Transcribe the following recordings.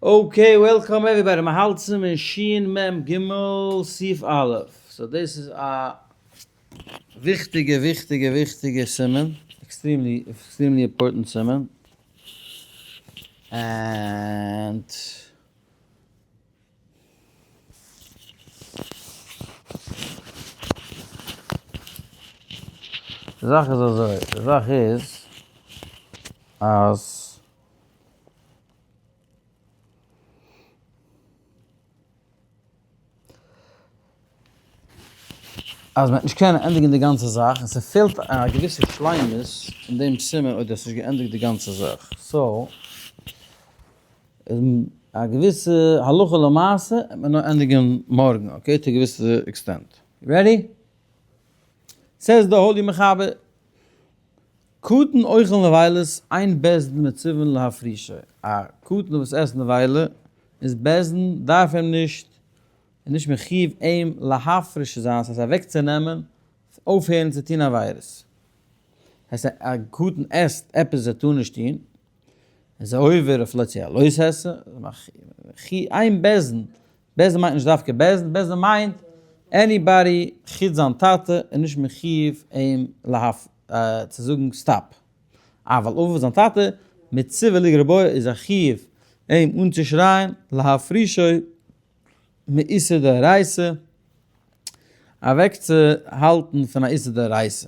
Okay, welcome everybody, מ'האלט צום אין שין מ ג סעיף א', so דאס איז א וויכטיגע וויכטיגע וויכטיגע סימן, extremely extremely important סימן, and די זאך איז אזוי, די זאך איז אז. אז מ'וועט נישט קענען ענדיגן די גאנצע זאך, און ס'פעלט א געוויסע שלימות אין דעם סימן אויב דו האסט נישט געענדיגט די גאנצע זאך. So, א געוויסע הלכה למעשה וועט מען נאר ענדיגן מארגן, okay? To געוויסע extent. Ready? Says the holy מחבר. קטן אוכל נבילות אין בית דין מצווין להפרישו, א קטן וואס עסט נבילה איז בית דין דארף אים נישט איז נישט מחיוב אים להפריש צו זיין, ס'הייסט אוועקצונעמען אויפהערן צו טון עבירות. הייסט א קטן עסט עפעס וואס ער טאר נישט טון, איז ער עובר אויף לא תעשה לא תעשה, אין בית דין, בית דין מיינט נישט דווקא בית דין, בית דין מיינט anybody חוץ זיין טאטע איז נישט מחיוב אים להפ צו זאגן stop. אבל אביו זיין טאטע מצווה לגרור בו איז א חיוב אים אנצושרייען להפרישו מאיסור דאורייתא אוועקצוהאלטן פון א איסור דאורייתא.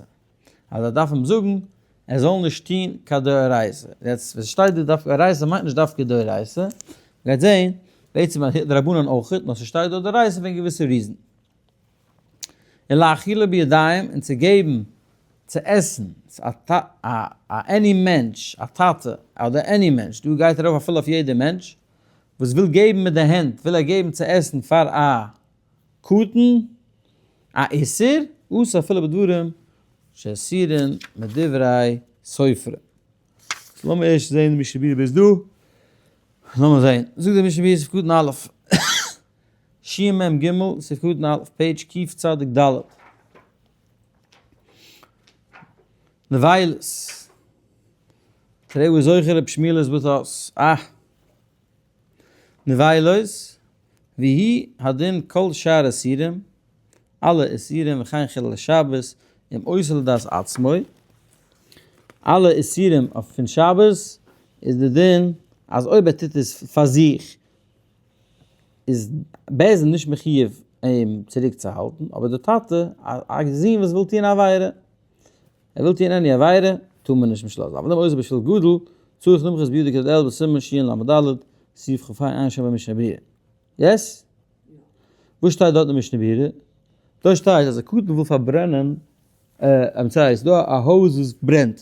אז ער דארף אים זאגן ער זאל נישט טון קיין דאורייתא. יעצט ווען ס'שטייט דא דווקא אורייתא מיינט נישט דווקא דאורייתא, מ'גייט זעהן בעצם דרבנן אויכעט, נאר ס'שטייט דא דאורייתא וועגן געוויסע reason. און להאכילו בידיים און צו געבן צו עסן א any מענטש, א טאטע אדער any מענטש, דא גייט ארויף אפילו אויף יעדע מענטש, וואס וויל געבן מיט די הענט וויל ער געבן צו עסן פאר א קטן, א איסור, אסור אפילו בדברים שאסורין מדברי סופרים. So לאמיר ערשט זעהן די משנה ברורה ביז דא. לאמיר זעהן. זאגט די משנה ברורה סעיף קטן א', ש מ ג, סעיף קטן א', page קוף צדיק ד'. נבילות. תראה וואו זוכר רבי שמואל איז with us. אה. נבילות, והוא הדין כל שאר איסורים, אלע איסורים וכן חילול שבת, אם עושה לדעת עצמו, אלע איסורים אויף פון שבת איז די דין אז אויב ער טוט עס פאר זיך איז בית דין נישט מחיוב אים צוריק צו האלטן, אבער די טאטע, א זון וואס וויל טון א עבירה, ער וויל טון any עבירה, טאר מען נישט נישט לאזן, אבל אם עושה בשביל גדול, צריך למחות בידו כדלעיל בסימן של"ד, סעיף כ"ה עיין שם במשנה ברורה. Yes? וואס שטייט דארט אין משנה ברורה? דארט שטייט אז א קטן וויל פארברענען, I'm sorry, ס'איז דא א הויז וואס ברענט,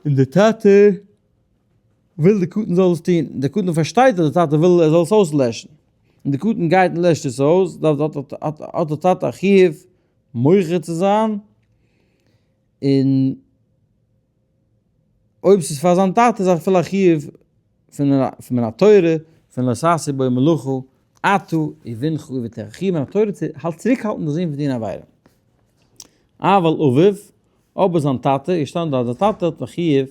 און די טאטע וויל די קטן זאל עס טון, און די קטן פארשטייט אז די טאטע וויל ער זאל עס אויסלעשן, און די קטן גייט און לעשט עס אויס, האט די טאטע א חיוב מוחה צו זיין, און אויב ס'איז פאר זיין טאטע איז אפילו א חיוב פון מן התורה, פון לא תעשה בו מלאכה אתה ובנך ובתך, חיוב מן התורה צו האלט צוריקהאלטן די זון פון טון עבירה. אבל אביו, אבער זיין טאטע, איז געשטאנען דארט, זיין טאטע האט א חיוב,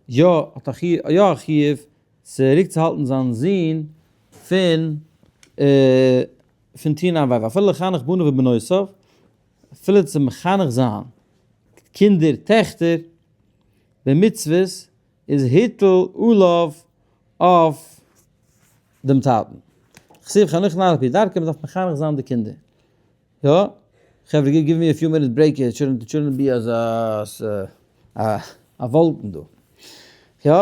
יא האט א חיוב, יא א חיוב צוריקצוהאלטן זיין זון פון פון טון עבירה, אפילו לחנך בניו ובנותיו, אפילו צו מחנך זיין קינדער טעכטער במצוות איז הוטל עליו אויף דעם טאטן. כתיב חנוך נער על פי דרכו, מען דארף מחנך זיין די קינדער. יא, חברה give me a few minute break here, it shouldn't be אזא א וואלקן דא. יא,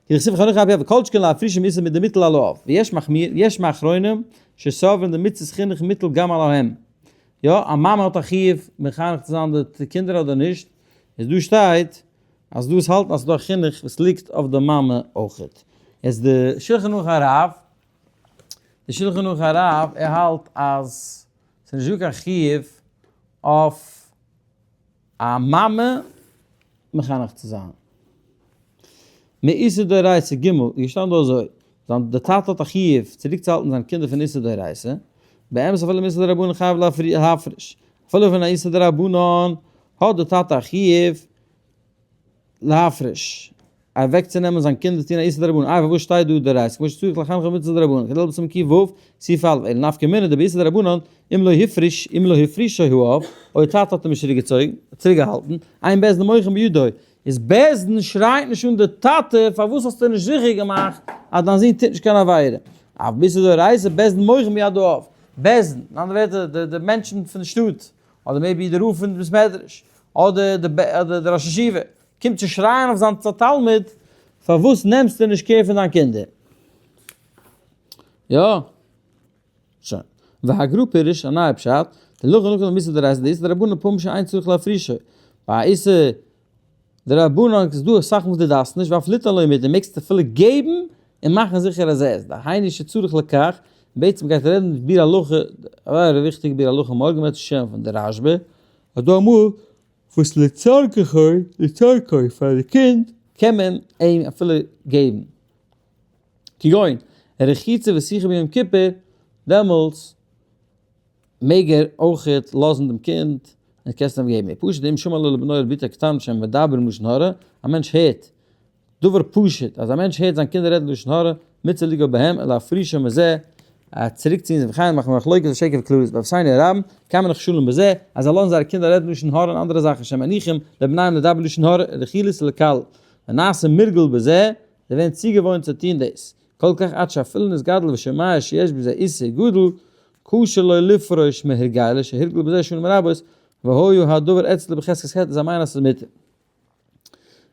כתיב חנוך נער על פי כל שכן להפרישו מאיסור דמוטל על האב, ויש מחמיר, יש מאחרונים שסוברים דמצות חינוך מוטל גם על האם. יא, א מאמע האט א חיוב מחנך צו זיין די קינדער אדער נישט, איז דא שטייט אז דא איז האלטן אז ס'דא א חינוך וואס ליגט אויף די מאמע אויכעט. יעצט די שלחן ערוך הרב, די שלחן ערוך הרב ער האלט אז ס'איז נישט דא קיין חיוב אויף א מאמע מחנך צו זיין. מאיסור דאורייתא ג' איז געשטאנען דא אזוי, זיין די טאטע האט א חיוב צוריקצוהאלטן זיין קינדער פון איסור דאורייתא, באמת אפילו מאיסור דרבנן חייב להפריש, אפילו פון א איסור דרבנן האט די טאטע א חיוב להפריש. אוועקצונעמען זיין קינד צו טון א איסור דרבנן, איי פארוואס שטייט דא דאורייתא כמו שצריך לחנכו במצוות דרבנן, כדלהלן בסימן ק"ו, סעיף א', אלא נפקא מינה דבאיסור דרבנן, אם לא הפריש, אם לא הפרישו האב, אויב טאטע האט אים נישט צוריקגעצויגן, צוריקגעהאלטן, אין בית דין מוחין בידו, איז בית דין שרייט נישט אן די טאטע פארוואס האסטו נישט זיכער געמאכט אז דיין זון טוט נישט קיין עבירה, אף באיסור דאורייתא בית דין מוחין ביד האב, בית דין, אין אנדערע ווערטער די די מענטשן פון די שטאט, אדער maybe די רב פון בית מדרש, אדער די די ראש ישיבה, קומט צו שרייען אויף זיין תלמיד, פארוואס נעמסטו נישט care פון דיין קינדער? יא. שוין. והגרא פירש, א נייע פשט, דלכן נקט למיסר דאורייתא דאיסור דרבנן פעמים שאין צריך להפרישו. ביי א איסור דרבנן איז דא אסאך וואס דו דארפסט נישט, ואף ליתן לו מותר, מעגסט אפילו געבן און מאכן זיכער אז ער עסט. דהיינו שצריך לכך, בעצם גייט ער רעדן ביאור הלכה, א זייער וויכטיגע ביאור הלכה מארגן בעז ה פון די רשבא, אז דא אמאל וואס לצרכו, לצרכו פאר די קינד, קען מען אים אפילו געבן. כגון רחיצה וסיכה ביום כיפור, דעמאלטס מעג ער אויכעט לאזן דעם קינד און קענסט אים געבן. פשוט אם שמע לו לבנו ולבתו הקטנה שהם מדברים לשון הרע, א מענטש הערט, דבר פשוט, אז א מענטש הערט זיין קינדער רעדן לשון הרע, מצוה לגעת בהם ולהפרישם מזה, צוריקציען זיי וכן מחמת מחלוקת ושקר וכללות באבותינו הרבים, כמה נכשלים בזה, אז זיי לאזן זייערע קינדער רעדן לשון הרע און אנדערע זאכן שהם מניחים לבניהם לדבר לשון הרע רכילות ולקלל, ונעשה מורגל בזה, זיי ווערן צוגעוואוינט צו טון דאס, כל כך עד שאפילו נתגדל ושומע שיש בזה איסור גדול, קשה לו לפרוש מהרגלו שהורגל בזה שנים רבות, והיה הדבר אצלו בחזקת חטא, זיי מיינען אז ס'איז מותר.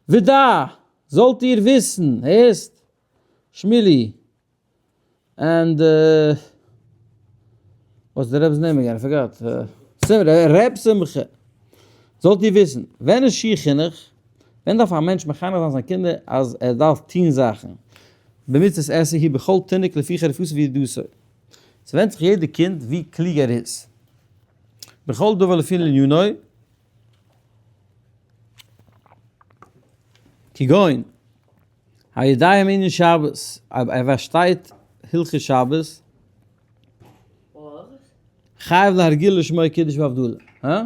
ודע, זאלט איר וויסן, הערסט? שמילי, and what's the רב's name again? I forgot. ר' שמחה, זאלט איר וויסן, ווען איז שיעור חינוך? ווען דארף א מענטש מחנך זיין זיין קינדער אז ער דארף טון זאכן? במצות עשה היא בכל תינוק לפי חריפותו וידיעותו. ס'ווענדט זיך יעדע קינד ווי קלוג ער איז. בכל דבר לפי ענינו. כגון. היודע מענין שבת, אויב ער פארשטייט הלכות שבת, חייב להרגיל לשמוע קידוש והבדלה. הא?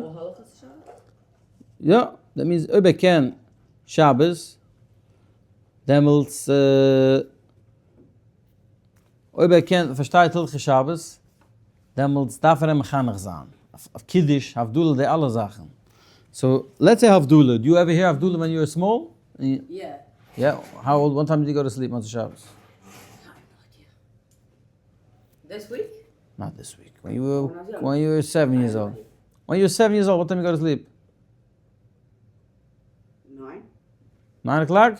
יא, that means אויב ער קען שבת, דעמאלטס אויב ער קען פארשטייט הלכות שבת, דעמאלטס דארף ער אים מחנך זיין אויף קידוש, הבדלה, די אלע זאכן. so let's say הבדלה, do you ever hear הבדלה ווען you are small? יא. יא? how old, what time did you go to sleep מוצאי שבת? This week? Not this week, ווען you ווען you were seven years old. ווען you were seven years old what time you go to sleep? Nine. Nine o'clock?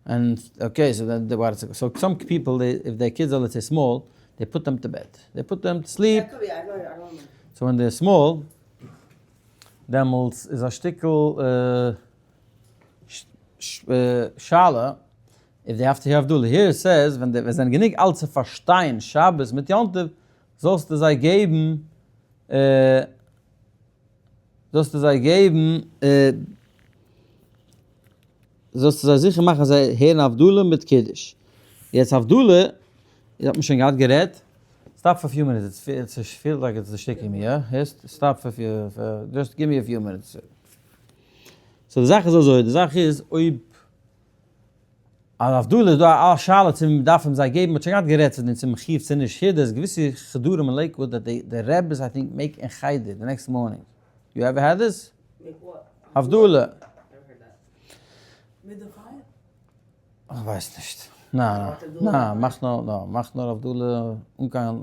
And okay, so then the what so some people they if their kids are let's say small, they put them to bed. They put them to sleep. So when they're small, דעמאלטס איז א שטיקל שאלה if they have to hear הבדלה. Here it says ווען זיי זענען גענוג אלט צו פארשטיין שבת מיט יום טוב, זאלסטו זיי געבן זאלסטו זיי געבן זאלסטו זיי זיכער מאכן אז זיי הערן הבדלה מיט קידוש. יעצט הבדלה, האט מען שוין געהאט גערעדט, stop for few minutes, it's feel like it's שטיקינג מיר, יא? הערסט? Stop for few, just give me a few minutes. So די זאך איז אזוי, די זאך איז אויב אז הבדלה איז דא א שאלה צו מען דארף אים זיי געבן, מען האט שוין געהאט גערעדט צו דעם צו מחיוב צו נישט, here דער'ס געוויסע חדרים אין לעיקוואד that די רעבעס I think make אין חדר די next morning, you ever had this? הבדלה. איך ווייס נישט. ניין ניין, מאך נאר, נאר, מאך נאר הבדלה אן קיין,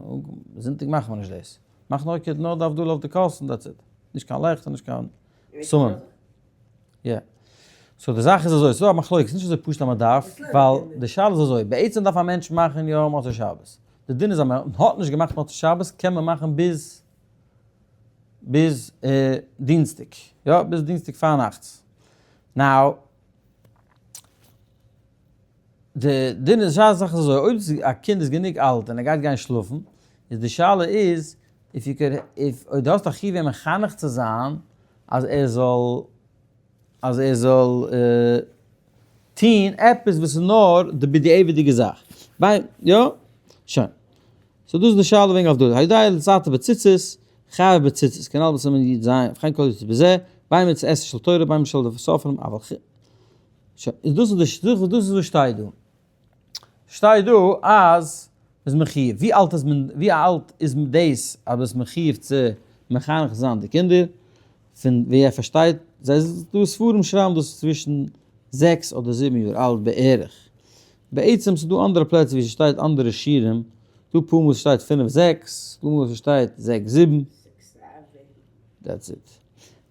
זונטאג מאכט מען נישט דאס. מאך נאר נאר די הבדלה אויף די כוס און that's it. נישט קיין לעכט און נישט קיין בשמים. יא. So די זאך איז אזוי, ס'איז דא א מחלוקת, ס'איז נישט אזוי פשוט אז מ'דארף, ווייל די שאלה איז אזוי, בעצם דארף א מענטש מאכן יא מוצאי שבת. די דין איז אז מען האט נישט געמאכט מוצאי שבת קען מען מאכן ביז ביז דינסטאג, יא ביז דינסטאג פארנאכטס. Now, די דין איז, די זאך איז אזוי, אויב א קינד איז גענוג אלט און ער גייט גיין שלאפן, איז די שאלה איז, if you could, if, אויב דו האסט א חיוב אים מחנך צו זיין אז ער זאל, אז ער זאל טוהן עפעס וואס איז נאר די בדיעבד'יגע זאך. ביי, יא? שוין. So דאס איז די שאלה וועגן הבדלה. היודע לצעתו בציצית, חייב בציצית, כנל בסימן י ז, וכן כל יוצא בזה, בין מצות עשה של תורה בין של סופרים, אבל. שוין, איז דאס איז די, דאס איז וואס שטייט דא. שטייט דא אז מ'איז מחיוב. ווי אלט איז מען, ווי אלט איז דאס אז מ'איז מחיוב צו מחנך זיין די קינדער? פון ווי ער פארשטייט, זיי דא ספרים שרייבן דאס צווישן 6 אדער 7 יאר אלט בערך. בעצם ס'איז דא אנדערע פלעצער ווי ס'שטייט אנדערע שיעורים, דא פאר מאל ס'שטייט 5 6, דא מאל ס'שטייט 6 7. That's it.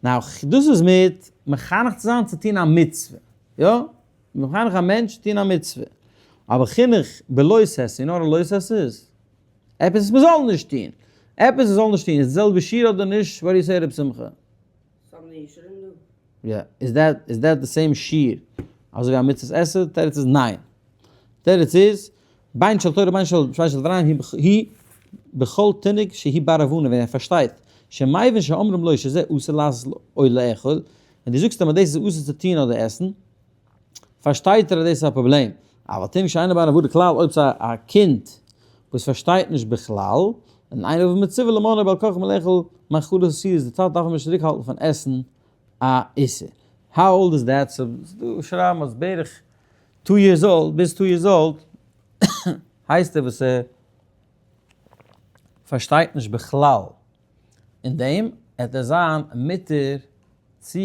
Now, דאס איז מיט מחנך צו זיין צו טון א מצוה. יא? מחנך א מענטש טון א מצוה. אבער חינוך בלא תעשה, נאר א לא תעשה איז עפעס וואס מ'זאל נישט טון. עפעס מ'זאל נישט טון. איז די זעלבע שיעור אדער נישט? What do you say, רב שמחה? Something you shouldn't do. Yeah. Is that the same שיעור? אזוי ווי א מצוות עשה? תירוץ איז ניין. תירוץ איז, בין של תורה בין של דריים, היא בכל תינוק שהיא בר הבנה, ווען ער פארשטייט, שמבין שאומרים לו שזה אסור לעשות או לאכול, ווען דו זאגסט אים אז דאס איז אסור צו טון אדער עסן, פארשטייט ער אז דאס איז א פראבלעם. אבל תינוק שאינו בר הבנה כלל, אויב ס'איז א קינד וואס פארשטייט נישט בכלל, און אין אביו מצווה למנעו בעל כרחו מלאכול מאכלות אסורות, די טאטע דארף אים נישט צוריקהאלטן פון עסן א איסור. How old is that? So, דא שרייבן אז בערך 2 years old, ביז 2 years old, הייסט ער וואס ער פארשטייט נישט בכלל. אין דעם עט ער זיין מותר צו,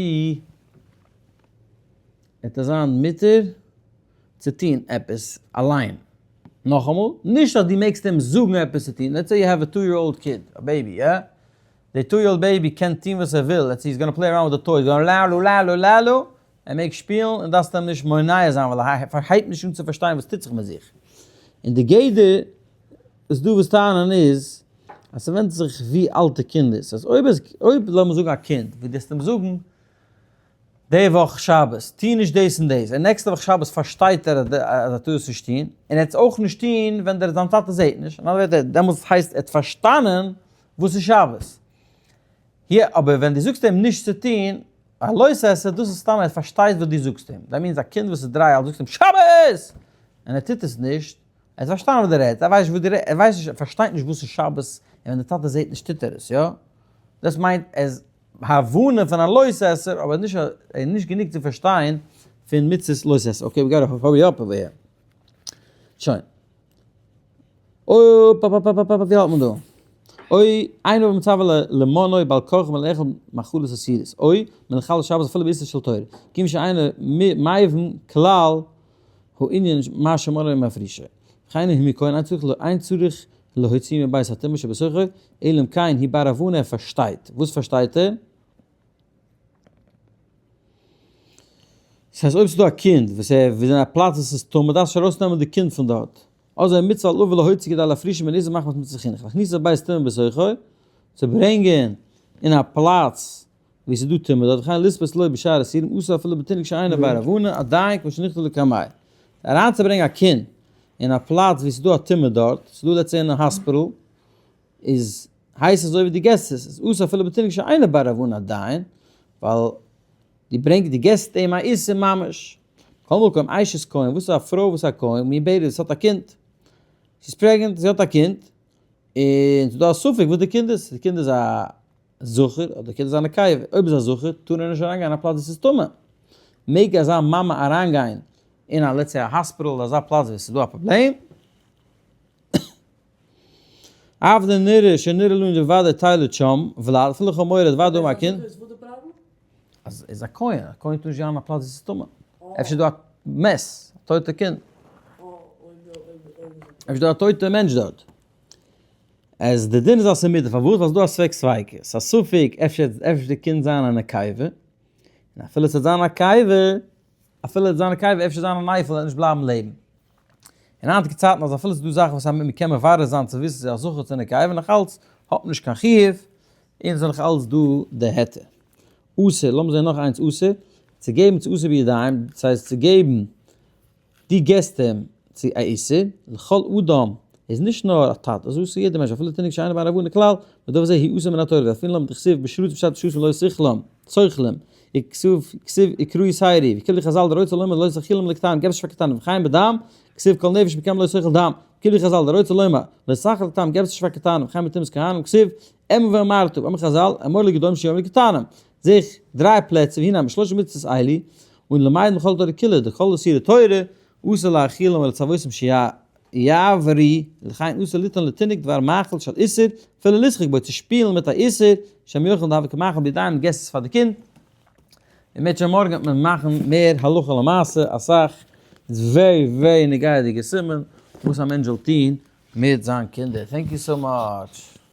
עט ער זיין מותר צו טון עפעס אליין. נאכאמאל, נישט אז דו מעגסט אים זאגן עפעס צו טון. Let's say you have a 2-year-old kid, a baby, yeah? The 2-year-old baby קען טון וואס ער וויל. Let's say he's gonna play around with the toys. He's gonna לאלו, לאלו, לאלו. ער מעג שפילן און דארפסט אים נישט מונע זיין, ווייל ער הייבט נישט אן צו פארשטיין וואס טוט זיך מיט זיך. און די גדר וואס דא וואס טענה'ן איז, אז ס'ווענדט זיך ווי אלט די קינד איז. אז אויב עס, אויב לאמיר זאגן א קינד, ווי דו וועסט אים זאגן, די וואך שבת, טו נישט דאס און דאס, און נעקסטע וואך שבת פארשטייט ער אז ער טאר עס נישט טון, און ער וועט עס אויך נישט טון ווען דער זיין טאטע זעט נישט, אין אנדערע ווערטער, דעמאלטס הייסט ער האט פארשטאנען וואס איז שבת. יא, אבער ווען דו זאגסט אים נישט צו טון, א לא תעשה, דאס איז סתם ער פארשטייט וואס דו זאגסט אים. That means א קינד וואס איז 3 אלט זאגסט אים שבת! און ער טוט עס נישט, ער האט פארשטאנען וואס דו רעדסט, ער ווייסט נישט וואס דו רעדסט, ער ווייסט נישט, ער פארשטייט נישט וואס איז שבת, און ווען די טאטע זעט נישט טוט ער עס, יא? דאס מיינט ער איז הבנה פון א לא תעשה, אבער נישט, ער איז נישט גענוג צו פארשטיין פון מצות לא תעשה. Okay, we gotta hurry up over here. שוין. אוי, פ פ פ פ פ, ווי האלט מען דא? אוי, איינער האט מצווה למנוי בעל כרחו מלאכול מאכלות אסורות. אוי, מלאכל שבת אפילו באיסור של תורה. כיוון שאינו מבין כלל הענין מה שמנוי מפרישה. וכן הוא מכהן, אין צריך להוציא מבית הטומאה שבתוכו, אלא אם כן הוא בר הבנה, ער פארשטייט. וואס פארשטייט ער? ס'הייסט אויב ס'איז דא א קינד וואס ער איז אין א פלאץ וואס איז טמא, דארפסט נישט ארויסנעמען די קינד פון דארט. אזוי מצוה על אביו להוציא כדי להפרישו מן איסור מחמת מצות חינוך. להכניסו לבית טומאה בתוכו, צו ברענגען אין א פלאץ וואו ס'איז דא טומאה דארט, וכן לספות לו בשער אסירים, אסור אפילו בתינוק שאינו בר הבנה, עדיין כמו שנכתב לקמיה. אריינצוברענגען א קינד אין א פלאץ וואו ס'איז דא א טומאה דארט, ס'איז דא let's say אין א האספיטאל, איז הייסט אזוי ווי די געסט עס, איז אסור אפילו בתינוק שאינו בר הבנה עדיין, ווייל דו ברענגסט די געסט אים א איסור ממש. כל מקום אשת כהן, וואס איז א פרוי וואס איז א כהן, מעוברת וואס האט א קינד, זי איז pregnant, זי האט א קינד, און ס'איז דא א ספק וואס די קינד איז, די קינד איז א זכר אדער די קינד איז א נקבה, אויב איז א זכר טאר ער נישט אריינגיין אין א פלאץ וואו ס'איז טמא, מעג אזא מאמע אריינגיין אין א let's say א האספיטאל אדער אזא פלאץ וואו ס'איז דא א פראבלעם? אף דנראה שנראה לנו דוודאי תיילוד שם, ולד, אפילו חמור האט וודאי אן א קינד. אז איז א כהן, א כהן טאר נישט זיין אין א פלאץ וואו ס'איז טמא. אפשר איז דא א מת, א טויטע קינד. אפשר איז דא א טויטע מענטש דארט. אז די דין איז אז ס'איז מותר, פארוואס? ווייל ס'איז דא א ספק ספיקא. ס'איז א ספק אפשר אפשר די קינד זיין א נקבה. און אפילו ס'וועט זיין א נקבה, אפילו ס'וועט זיין א נקבה, אפשר זיין א נפל וועט נישט בלייבן לעבן. אין היינטיגע צייטן אז אפילו ס'איז דא זאכן וואס מ'קען מברר זיין צו וויסן צו ס'איז א זכר צו נקבה, נאך אלץ האט מען נישט קיין חיוב, און ס'איז נאך אלץ דא די היתר. אסור, לאמיר זען נאך איינס אסור, צו געבן צו אסור בידיים, דאס הייסט צו געבן, דו געסט אים צו א איסור, לכל אדם, איז נישט נאר א טאטע, איז אסור יעדער מענטש, אפילו תינוק שאינו בר הבנה כלל, בדבר זה הוא אסור מן התורה, ואפילו למה דכתיב בשרצים שת שרצים לא תאכלם, תאכלם, וכתיב כתיב יקראו שעירי, וקיבלו חז"ל דרוצה לומר לא תאכילם לקטנים, געב עס נישט פאר קטנים, וחיים בדם, כתיב כל נפש מכם לא תאכל דם, וקיבלו חז"ל דרוצה לומר לא תאכל לקטנים, געב עס נישט פאר קטנים, וחיים בטומאת כהנים, כתיב אמור ואמרת, ואמר חז"ל, אמור לגדולים שיאמרו לקטנים. זעה איך דריי פלעצער, והנה משלוש מצוות אלו. און למד מכל תורה כולה, דכל איסורי תורה, אסור להאכילם ולצוותים שיעברו, לכן אסור ליתן לתינוק דבר מאכל של איסור, אפילו לשחק בו, צו שפילן מיט א איסור, שמא יאכל דהוה כמאכל בידיים, געסט עס פאר די קינד. און מיט שוין מארגן וועט מען מאכן מער הלכה למעשה אסאך, איז very very נוגע'דיגע סימן וואס א מענטש זאל טון מיט זיין קינדער. Thank you so much.